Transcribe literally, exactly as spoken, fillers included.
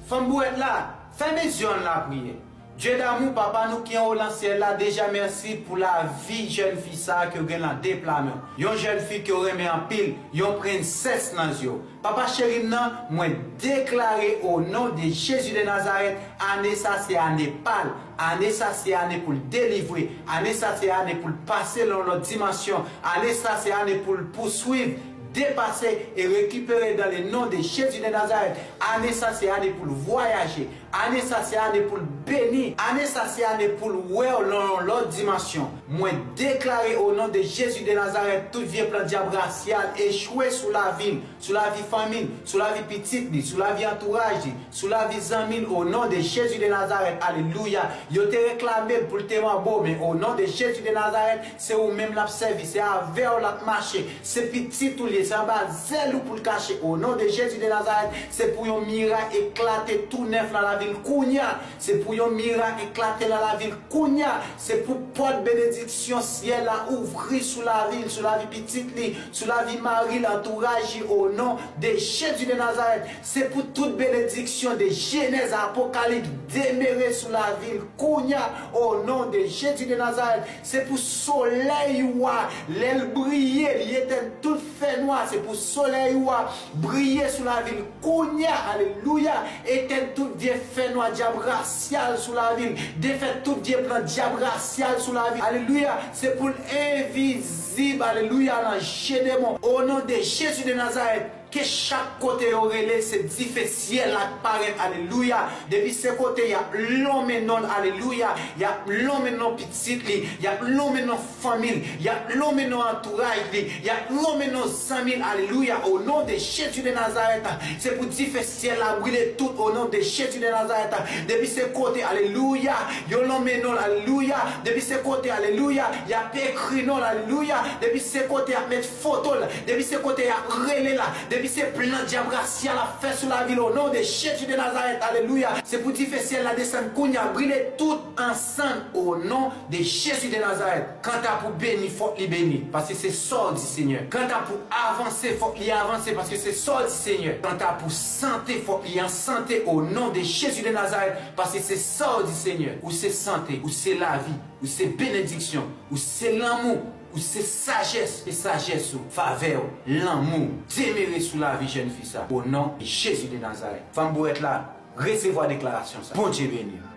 Fanm bourèt la, fèmen zye w, ann lapriyè. Dye damou, Papa nou ki anwo nan syèl la, deja mèsi pou lavi jèn fi sa a ke w gen nan de pla men w. Yon jèn fi ke w renmen anpil, yon prensès nan zye w. Papa cheri m nan, mwen deklare o non de Jezi de Nazarèt, ane sa se ane pa l. Ane sa se ane pou l delivre. Ane sa se ane pou l pase nan yon lòt dimansyon. Ane sa se ane pou l pouswiv, depase e rekipere dans le nom de Jésus de Nazareth. Ane sa se ane pou l vwayaje. Ane sa se ane pou l beni. Ane sa se ane pou l wè w nan yon lòt dimansyon. Mwen deklare o non de Jezi de Nazarèt, tout vye plan dyab rasyal echwe sou lavi l, sou lavi fanmi l, sou lavi pitit li, sou lavi antouraj li, sou lavi zanmi l, o non de Jezi de Nazarèt. Alelouya. Yo te reklame l pou l te manbo, men o non de Jezi de Nazarèt, se ou menm l ap sèvi, se avè w l ap mache, se pitit ou l ye, se anba zèl ou pou l kache. O non de Jezi de Nazarèt, se pou yon miray eklate tou nèf nan lavi l kounye a. Se pou yon miray eklate nan lavi l kounye a. Se pou pòt benediksyon syèl la ouvri sou lavi l, sou lavi pitit li, sou lavi mari l, antouraj li, o non de Jezi de Nazarèt. Se pou tout benediksyon de Jenèz a Apokalips demere sou lavi l kounye a, o non de Jezi de Nazarèt. Se pou solèy ou a, lè l briye, li etèn tout fènwa. Se pou solèy ou a briye sou lavi l kounye a, alelouya, etèn tout vye fènwa dyab rasyal sou lavi l, defèt tout vye plan dyab rasyal sou lavi l, alelouya, se pou l envizib, alelouya, nan je demon, o non de Jezi de Nazarèt. Ke chak kote yo rele, se dife syèl la k parèt, alelouya. Depi se kote y ap lonmen non l, alelouya, y ap lonmen non pitit li, y ap lonmen non fanmi l, y ap lonmen non antouraj li, y ap lonmen non zanmi l, alelouya, o non de Jezi de Nazarèt. Se pou dife syèl la brile tout, o non de Jezi de Nazarèt. Depi se kote, alelouya, yo lonmen non l, alelouya, depi se kote, alelouya, y ap ekri non l, alelouya, depi se kote y ap met foto l, depi se kote y ap rele la, depi se plan dyab rasyal ap fè sou lavi l, o non de Jezi de Nazarèt, alelouya. Se pou dife syèl la desann kounye a, brile tout ansanm, o non de Jezi de Nazarèt. Kanta pou beni, fòk li beni, paske se sa w di, Senyè. Kanta pou avanse, fòk li avanse, paske se sa w di, Senyè. Kanta pou sante, fòk li an sante, o non de Jezi de Nazarèt, paske se sa w di, Senyè. Ou se sante, ou se lavi, ou se benediksyon, ou se lanmou, ou se sajès, e sajès ou, favè w, lanmou w, demere sou lavi jèn fi sa, o non de Jezi de Nazarèt. Fanm bourèt la, resevwa deklarasyon sa. Bondye beni w.